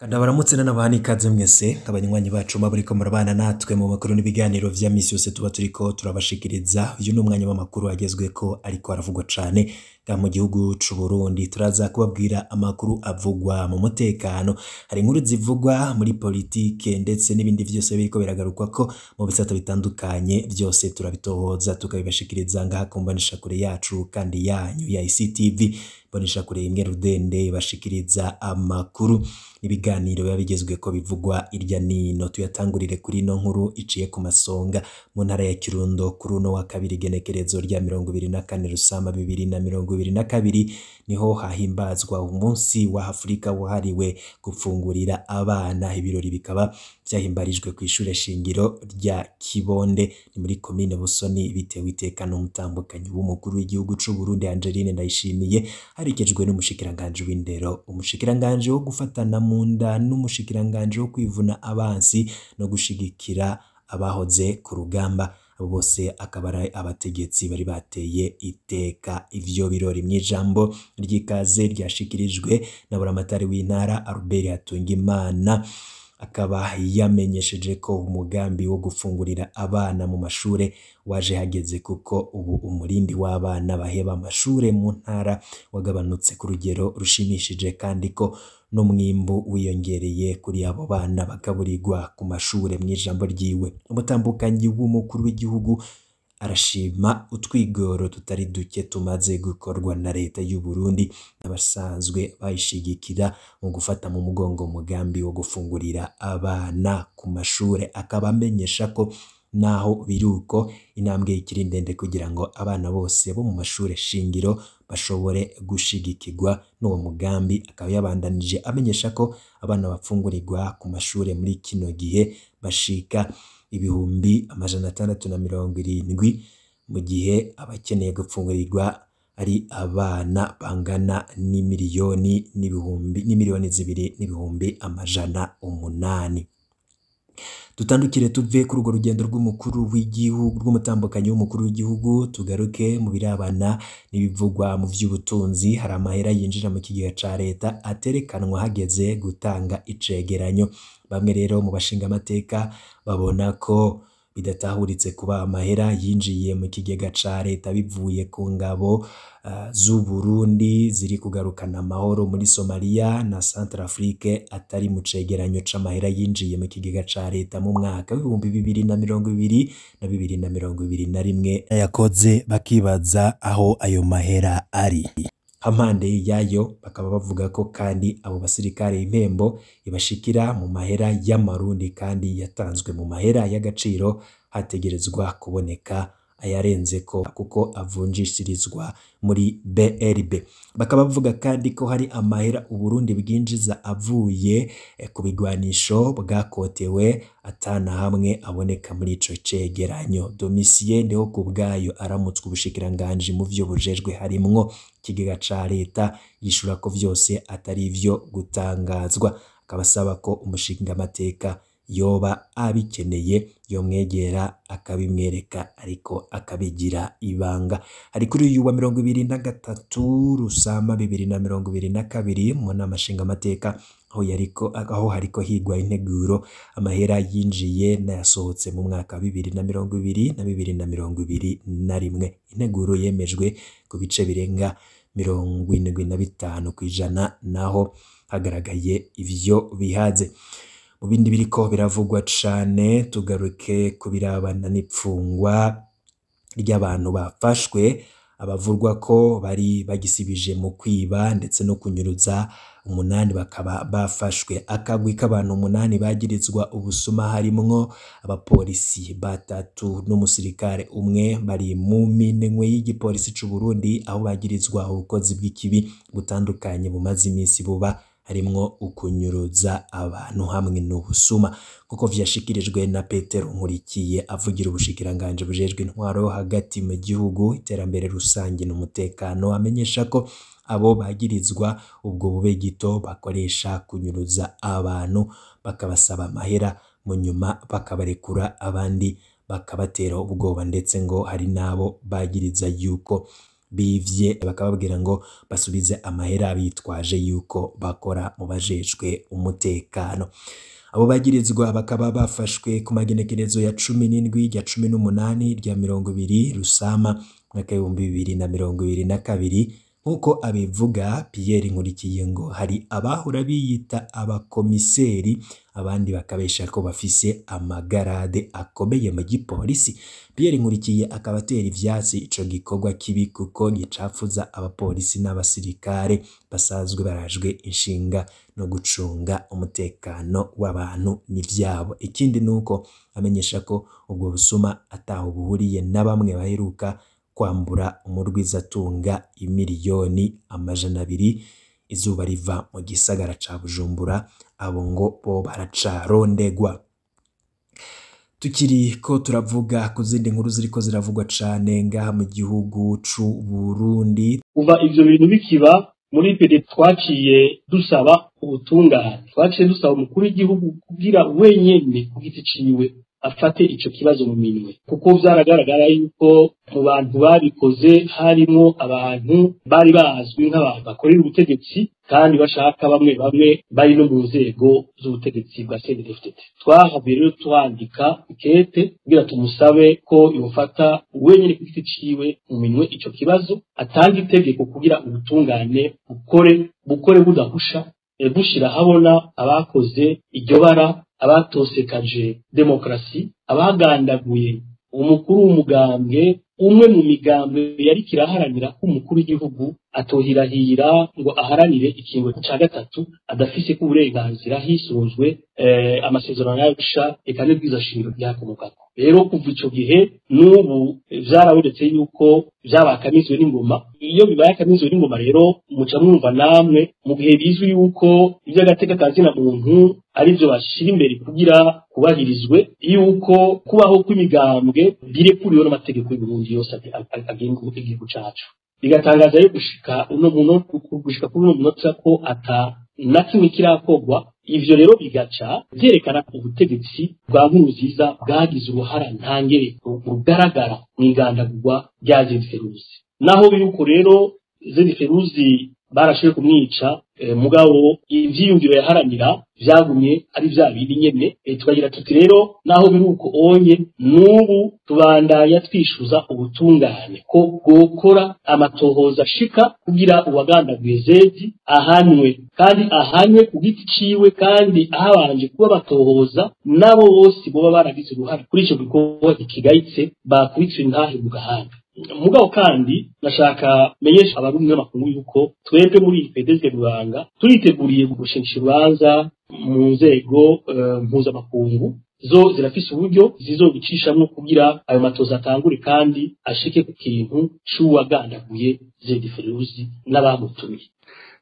Ndabaramutse n'abahani ikaze mwese abanywanyi bacu muriko murabana natwe mu makuru n'ibiganiro vya misi yose tuba turiko turabashikiriza. Uyu ni umwanya w'amakuru agezweko ariko aravugwa cane nga mu gihugu c'u Burundi. Turaza kubabwira amakuru avugwa mu mutekano, hari inkuru zivugwa muri politike ndetse n'ibindi vyose biriko biragarukwako mu bisata bitandukanye, vyose turabitohoza tukabibashikiriza ngaha ku mboneshakure yacu kandi yanyu ya ICTV. Imboneshakure imwe rudende ibashikiriza amakuru n'ibiganiro biba bigezweko bivugwa irya nino. Tuyatangurire kuri ino nkuru iciye ku masonga mu ntara ya Kirundo kuri uno wa kabiri igenekerezo rya 24 Rusama 2022 niho hahimbazwa umunsi wa Afrika wahariwe gufungurira abana. Ibirori bikaba vyahimbarijwe kw'ishure shingiro rya Kibonde ni muri komine Busoni, bitewe iteka n'umutambukanyi w'umukuru w'igihugu c'u Burundi Angeline Ndayishimiye, harekejwe n'umushikiranganji w'indero, umushikiranganji wo gufatana mu nda n'umushikiranganji wo kwivuna abansi no gushigikira abahoze ku rugamba. Abo bose akaba ari abategetsi bari bateye iteka ivyo birori. Mw'ijambo ry'ikaze ryashikirijwe na buramatari w'intara Albert Hatungimana, akaba yamenyesheje ko umugambi wo gufungurira abana mu mashure waje hageze, kuko ubu umurindi w'abana baheba amashure mu ntara wagabanutse ku rugero rushimishije, kandi ko n'umwimbu wiyongereye kuri abo bana bagaburirwa ku mashure. Mw'ijambo ryiwe, umutambukanyi w'umukuru w'igihugu arashima utwigoro tutari duke tumaze gukorwa na leta y'u Burundi n'abasanzwe bayishigikira mu gufata mu mugongo umugambi wo gufungurira abana ku mashure. Akaba amenyesha ko naho biruko intambwe ikiri ndende kugira ngo abana bose bo mu mashure shingiro bashobore gushigikirwa n'uwo mugambi. Akaba yabandanije amenyesha ko abana bafungurirwa ku mashure muri kino gihe bashika 670,000, mu gihe abakeneye gupfungurirwa ari abana bangana n'imiliyoni n'ibihumbi n'imiliyoni 2,800,000. Dutandukire tuve kuri urwo rugendo rw'umukuru w'igihugu, rw'umutambukanyi w'umukuru w'igihugu, tugaruke mu birabana n'ibivugwa mu vy'ubutunzi. Hari amahera yinjira mu kigega ca leta aterekanwa hageze gutanga icegeranyo. Bamwe rero mu bashingamateka babona ko bidatahuritse kuba amahera yinjiye mu kigega ca leta bivuye ku ngabo z'u Burundi ziri kugarukana amahoro muri Somalia na Centrafrique atari mu cegeranyo c'amahera yinjiye mu kigega ca leta mu mwaka w'2020 na 2021 yakoze, bakibaza aho ayo mahera ari. Hampande yayo bakaba bavuga ko kandi abo basirikare impembo ibashikira mu mahera y'amarundi kandi yatanzwe mu mahera y'agaciro, hategerezwa kuboneka ayarenzeko kuko avunjishirizwa muri BRB. Bakaba bavuga kandi ko hari amahera Uburundi bwinjiza avuye ku bigwanisho bwakotewe atana hamwe aboneka muri ico cegeranyo. Domitien Ndiho kubwayo aramutswe ubushikiranganji mu vyo bujejwe harimwo ikigega ca leta, yishura ko vyose atari ivyo gutangazwa, akaba asaba ko umushingamateka yoba abikeneye yomwegera akabimwereka ariko akabigira ibanga. Hari kuri uyu wa 23 Rusama 2022 mu nama nshingamateka aho hariko higwa integuro amahera yinjiye n'ayasohotse mu mwaka wa 2020 na 2021. Integuro yemejwe ku bice birenga 75%, naho hagaragaye ivyo bihaze. Mu bindi biriko biravugwa cane, tugaruke ku birabana n'ipfungwa ry'abantu bafashwe, abavurwa ko bari bagisibije mu kwiba ndetse no kunyuruza 8 bakaba bafashwe. Akagwi k'abantu 8 bagirizwa ubusuma harimwo abapolisi 3 n'umusirikare umwe bari mu minwe y'igipolisi c'u Burundi, aho bagirizwa ubukozi bw'ikibi butandukanye bumaze imisi buba harimwo ukunyuruza abantu hamwe n'ubusuma, kuko vyashikirijwe na Petero Nkurikiye avugira ubushikiranganji bujejwe intwaro hagati mu gihugu, iterambere rusange n'umutekano, amenyesha ko abo bagirizwa ubwo bube gito bakoresha kunyuruza abantu bakabasaba amahera, mu nyuma bakabarekura abandi bakabatera ubwoba, ndetse ngo hari n'abo bagiriza yuko bivye bakababwira ngo basubize amahera bitwaje yuko bakora mu bajejwe umutekano. Abo bagirizwa bakaba bafashwe ku magenekerezo ya 17 rya 18 rya 20 Rusama mwaka 2022. Nkuko abivuga Pierre Nkurikiye ngo hari abahora biyita abakomiseri abandi bakabesha ko bafise amagarade akomeye mu gipolisi. Pierre Nkurikiye akaba atera ivyatsi ico gikorwa kibi kuko gicafuza abapolisi n'abasirikare basanzwe barajwe inshinga no gucunga umutekano w'abantu n'ivyabo. Ikindi nuko amenyesha ko ubwo busuma ataho buhuriye na bamwe baheruka kwambura umurwizatunga imiliyoni 200 izuba riva mu gisagara ca Bujumbura, abo ngo bo baracarondegwa. Tukiri ko turavuga ku zindi nkuru ziriko ziravugwa cane ngaha mu gihugu c'u Burundi. Kuva ivyo bintu bikiba muri PD twaciye dusaba ubutungane, twaciye dusaba umukuru w'igihugu kugira wenyene ku giti ciwe afate ico kibazo mu minwe, kuko vyaragaragara yuko mu bantu babikoze harimo abantu bari bazwi nk'abantu bakorera ubutegetsi kandi bashaka bamwe bamwe bari no mu nzego z'ubutegetsi bwa CNDD-FDD. Twahavuye rero twandika ikete kugira tumusabe ko yofata wenyene ku giti ciwe mu minwe ico kibazo, atanga itegeko kugira ubutungane bukore budahusha, bushira habona abakoze iryo bara, abatosekaje demokrasi, abagandaguye umukuru w'umugambwe umwe mu migambwe yari kiraharanira ko umukuru w'igihugu atohirahira ngo aharanire ikingo ca gatatu adafise ko uburenganzira hisunzwe amasezerano y'Arusha eka n'ibwirizwa shingiro ryakomokako. Rero kuva ico gihe n'ubu vyarabonetse yuko vyabakamizwe n'ingoma. Iyo bibaye akamizwe n'ingoma rero muca mwumva namwe mu gihe bizwi yuko ivy'agateka ka zina muntu arivyo bashira imbere kugira kubahirizwe, yuko kubaho kw'imigambwe birekuriwe n'amategeko y'Uburundi yose agenga igihugu cacu. Bigatangaza yo gushika uno munota, gushika kuri uno munota ko ata na kimwe kirakorwa. Ivyo rero bigaca vyerekana ko ubutegetsi bwa Nkurunziza bwagize uruhara ntangere rugaragara mw'igandagurwa rya Zedi Feruzi. Naho yuko rero Zedi Feruzi barashoboye kumwica, mugabo ivyiyumviro yaharanira vyagumye ari vya bindi nyene. Tukagira tuti rero naho biruko onye n'ubu tubandanya twishuza ubutungane ko bwokora amatohoza ashika kugira uwagandaguye Zedi ahanwe, kandi ahanwe ku giti ciwe, kandi ahabanje kuba batohoza nabo bose boba baragize uruhare kuri ico gikorwa kigayitse bakubitswe intahe mu gahanga. Mugabo kandi nashaka menyesha abarundi n'amakungu yuko twebwe muri PDS Rwanda turiteguriye gushinga urubanza mu nzego mpuzamakungu, zo zirafise uburyo zizobicishamwo kugira ayo matoza atangure kandi ashike ku kintu c'uwagandaguye Zedi Feruzi n'abamutumiye.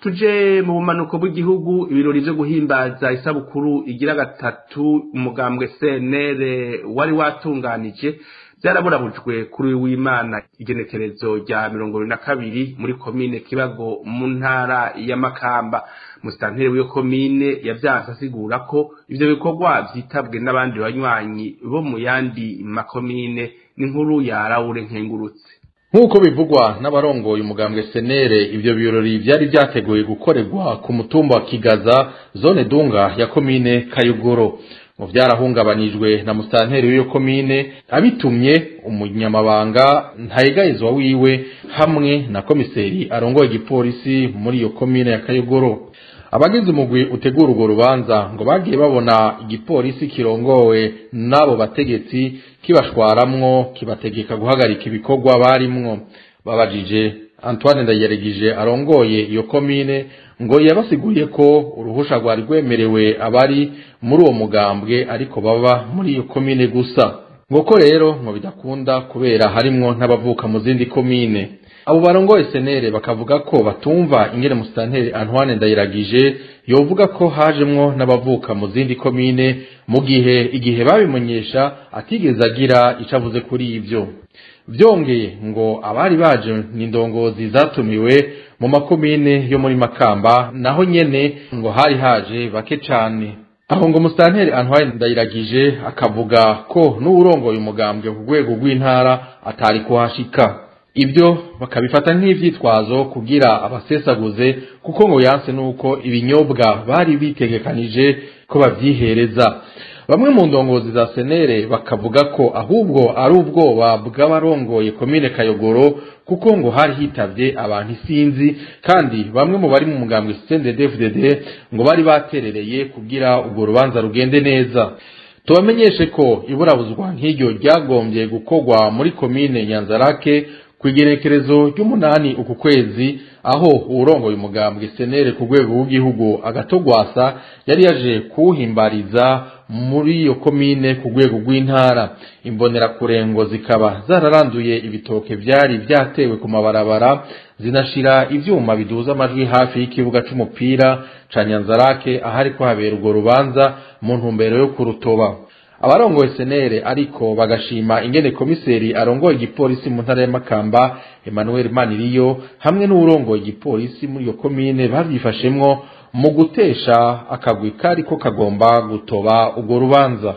Tuje mu bumanuko bw'igihugu, ibirori vyo guhimbaza isabukuru igira gatatu umugambwe CNL wari watunganije byaraburabujwe kuri w'Imana igenekerezo rya 22 muri komine Kibago mu ntara ya Makamba. Musitanteri w'iyo komine yavyanse asigura ko ivyo bikorwa vyitabwe n'abandi banywanyi bo mu yandi makomine. N'inkuru ya Raure Nkengurutse. Nkuko bivugwa n'abarongoye umugambwe senere, ivyo birori vyari vyateguye gukorerwa ku mutumba wa Kigaza, zone Dunga ya komine Kayogoro. Mu vyarahungabanijwe na musitanteri w'iyo komine abitumye umunyamabanga ntayegayezwa wiwe hamwe na komiseri arongoye igipolisi muri iyo komine ya Kayogoro. Abagize umugwi utegura urwo rubanza ngo bagiye babona igipolisi kirongowe n'abo bategetsi kibashwaramwo kibategeka guhagarika ibikorwa barimwo. Babajije Antoine Ndayeregije arongoye iyo komine ngo yabasiguriye ko uruhusha rwari rwemerewe abari muri uwo mugambwe ariko baba muri iyo komine gusa, ngo ko rero ngo bidakunda kubera harimwo n'abavuka mu zindi komine. Abo barongoye senere bakavuga ko batumva ingene musitanteri Antoine Ndayiragije yovuga ko hajemwo n'abavuka mu zindi komine mu gihe igihe babimenyesha atigeze agira ico avuze kuri ivyo. Vyongeye ngo abari baje n'indongozi zatumiwe mu makomine yo muri Makamba naho nyene ngo hari haje bake cane. Aho ngo musitanteri Antoine Ndayiragije akavuga ko n'uwurongoye umugambwe ku rwego rw'intara atari kuhashika. Ibyo bakabifata nk'ivyitwazo kugira abasesaguze, kuko ngo yanse nuko ibinyobwa bari bitegekanije ko bavyihereza. Bamwe mu ndongozi za senere bakavuga ko ahubwo ari ubwoba bw'abarongoye komine Kayogoro, kuko ngo hari hitavye abantu isinzi, kandi bamwe mu bari mu mugambwe CNDD-FDD ngo bari baterereye kugira urwo rubanza rugende neza. Tubamenyeshe ko iburabuzwa nk'iryo ryagombye gukorwa muri komine Nyanzarake kw'igerekerezo ry'umunani uku kwezi, aho urongoye umugambwe senere ku rwego rw'igihugu Agatogwasa yari yaje kuwuhimbariza muri iyo komine ku rwego rw'intara. Imbonerakure zikaba zararanduye ibitoke vyari vyatewe ku mabarabara, zinashira ivyuma biduza amajwi hafi y'ikibuga c'umupira ca Nyanzarake ahari ko habera urwo rubanza mu ntumbero yo kurutoba. Abarongoye senere ariko bagashima ingene komiseri arongoye igipolisi mu ntara ya Makamba Emmanuel Maniriyo hamwe n'urongoye igipolisi muri iyo komine bavyifashemwo mu gutesha akagwi kariko kagomba gutoba urwo rubanza.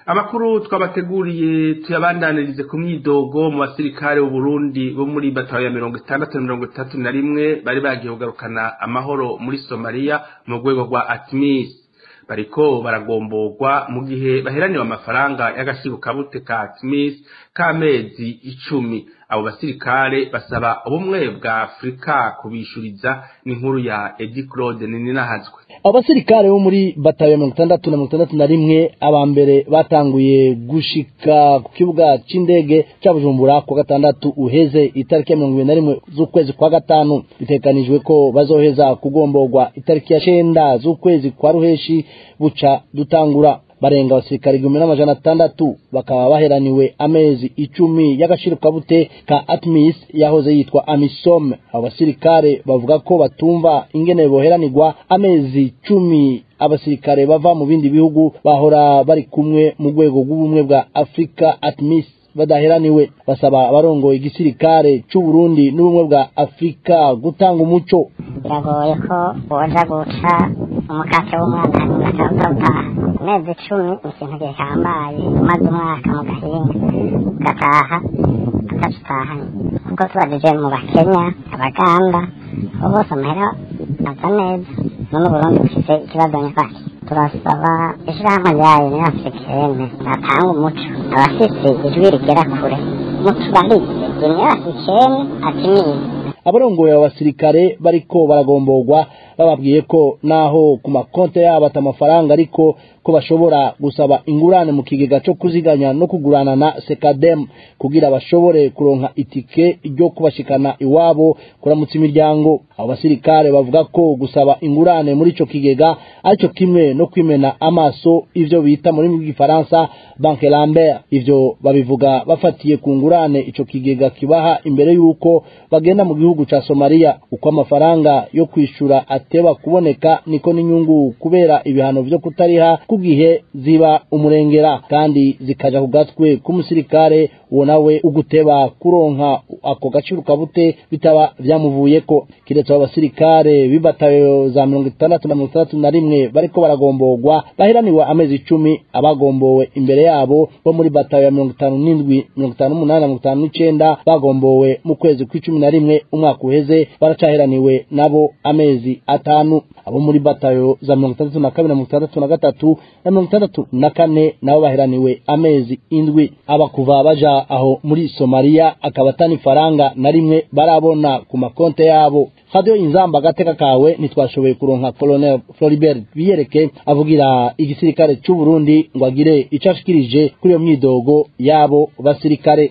Amakuru twabateguriye tuyabandanirize ku myidogo mu basirikare b'u Burundi bo muri batayo ya 60 na 31 bari bagiye kugarukana amahoro muri Somalia mu rwego rwa ATMIS. Bariko baragomborwa mu gihe baheraniwe amafaranga y'agashiro kabute ka ATMIS k'amezi 10. Abo basirikare basaba ubumwe bwa Afrika kubishuriza. N'inkuru ya Edi Claude Nininahazwe. Abasirikare bo muri batayo 60 na 61 abambere batanguye gushika ku kibuga c'indege ca Bujumbura ku gatandatu uheze itariki ya 21 z'ukwezi kwa gatanu. Bitekanijwe ko bazoheza kugomborwa itariki ya 9 z'ukwezi kwa ruheshi buca dutangura. Barenga abasirikare 1600 bakaba baheraniwe amezi 10 y'agashiro kabute ka ATMIS yahoze yitwa AMISOM. Abo basirikare bavuga ko batumva ingene boheranirwa amezi 10 abasirikare bava mu bindi bihugu bahora bari kumwe mu rwego rw'ubumwe bwa Afrika ATMIS badaheraniwe. Basaba abarongoye igisirikare c'u Burundi n'ubumwe bwa Afrika gutanga umuco. Biragoye ko woja guca umukate w'umwaka utaha amezi 10 ni ikintu gihambaye, umaze umwaka mu gahinga ugataha atacutahanye. Kuko tubajije mu Bakenya, Abaganda, abo bose amahera aza neza. None Uburundi bufise ikibazo nyakaki. Turasaba ishirahamwe rya Union Africaine batanga umuco, abafise ijwi rigera kure mutubarize Union Africaine ATMIS. Abarongoye abasirikare bariko baragomborwa bababwiye ko naho ku makonte yabo atamafaranga, ariko ko bashobora gusaba ingurane mu kigega cyo kuziganya no kugurana na Sekadem kugira bashobore kuronka itike ryo kubashikana iwabo kuramutsa imiryango. Abo basirikare bavuga ko gusaba ingurane muri ico kigega aricyo kimwe no kwimena amaso ivyo bita muri rw'igifaransa Banque Lambert. Ivyo babivuga bafatiye ku ngurane ico kigega kibaha imbere yuko bagenda mu gihugu ca Somalia. Uko amafaranga yo kwishura ateba kuboneka niko n'inyungu kubera ibihano vyo kutariha kugihe ziba umurengera kandi zikaja kugatwe k'umusirikare uwo nawe uguteba kuronka ako gaciro kabute bitaba vyamuvuyeko. Kiretse abasirikare bibatayo za 60 na 61 bariko baragomborwa baheraniwe amezi 10, abagombowe imbere yabo bo muri batayo ya 57, 58 na 59 bagombowe mu kwezi kw'icumi na rimwe umwaka uheze baracaheraniwe nabo amezi 5. Abo muri batayo za 62 na 63 na 64 nabo baheraniwe amezi 7. Abakuva baja aho muri Somalia akaba atani faranga na rimwe barabona ku makonte yabo. Radio Inzamba gateka kawe nitwashoboye kuronka Colonel Floribert Biyereke avugira igisirikare c'u Burundi ngo agire icashikirije kuri iyo myidogo yabo basirikare.